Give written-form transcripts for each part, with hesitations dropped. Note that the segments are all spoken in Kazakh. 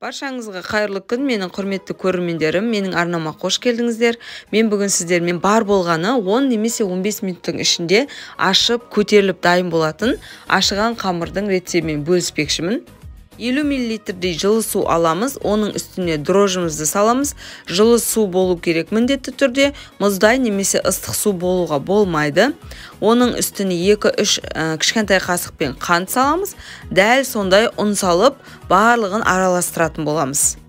Баршаңызға қайырлы күн, менің құрметті көрермендерім, менің арнама қош келдіңіздер. Мен бүгін сіздермен бар болғаны 10 немесе 15 минуттың ішінде ашып, көтеріліп дайын болатын ашыған қамырдың рецептімен бөліспекшімін. 50 миллилитрдей жылы су аламыз, оның үстіне дрожжымызды саламыз. Жылы су болу керек міндетті түрде, мұздай немесе ыстық су болуға болмайды. Оның үстіне 2-3 кішкентай қасықпен қант саламыз. Дәл сондай ұн салып, барлығын араластыратын боламыз.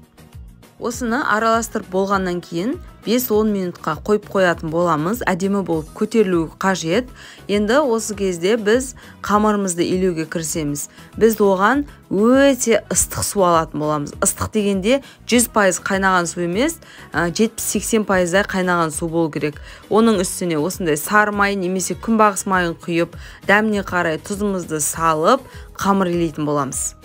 Осыны араластырып болғаннан кейін 5-10 минутқа қойып қоятын боламыз. Әдемі болып көтерілуі қажет. Енді осы кезде біз қамырымызды илеуге кірісеміз. Біз оған өте ыстық су алатын боламыз. Ыстық дегенде 100% қайнаған су емес, 70-80% қайнаған су болу керек. Оның үстіне осындай сары май немесе күнбағыс майын құйып, дәміне қарай тұзымызды салып, қамыр илейтін боламыз.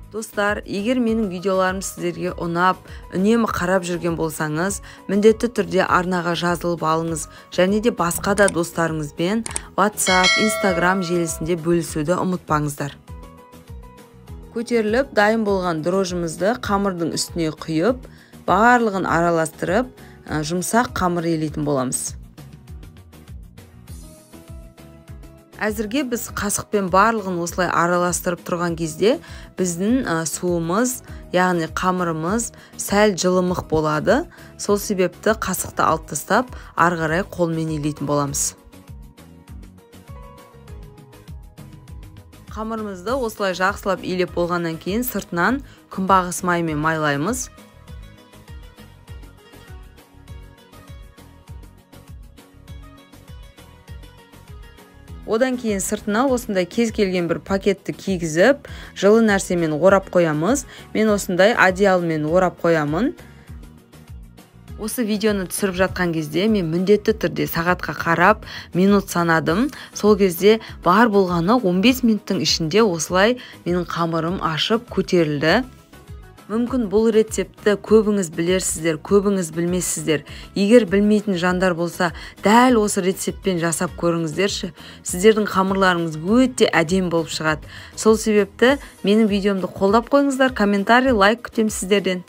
Достар, егер менің видеоларым сіздерге ұнап, үнемі қарап жүрген болсаңыз, міндетті түрде арнаға жазылып алыңыз және де басқа да достарыңызбен WhatsApp, Instagram желісінде бөлісуді ұмытпаңыздар. Көтеріліп, дайын болған дрожжымызды қамырдың үстіне құйып, барлығын араластырып, жұмсақ қамыр илейтін боламыз. Әзірге біз қасықпен барлығын осылай араластырып тұрған кезде біздің суымыз, яғни қамырымыз сәл жылымық болады. Сол себепті қасықты алып тастап, ары қарай қолмен илейтін боламыз. Қамырымызды осылай жақсылап илеп болғаннан кейін сыртынан күнбағыс майымен майлаймыз. Одан кейін сыртына осындай кез келген бір пакетті кигізіп, жылы нәрсемен орап қоямыз. Мен осындай одеялмен орап қоямын. Осы видеоны түсіріп жатқан кезде мен міндетті түрде сағатқа қарап минут санадым. Сол кезде бар болғаны 15 минуттың ішінде осылай менің қамырым ашып көтерілді. Мүмкін бұл рецептті көбіңіз білерсіздер, көбіңіз білмессіздер. Егер білмейтін жандар болса, дәл осы рецептпен жасап көріңіздерші. Сіздердің қамырларыңыз өте әдемі болып шығады. Сол себепті менің видеомды қолдап қойыңыздар, комментарий, лайк күтемін сіздерден.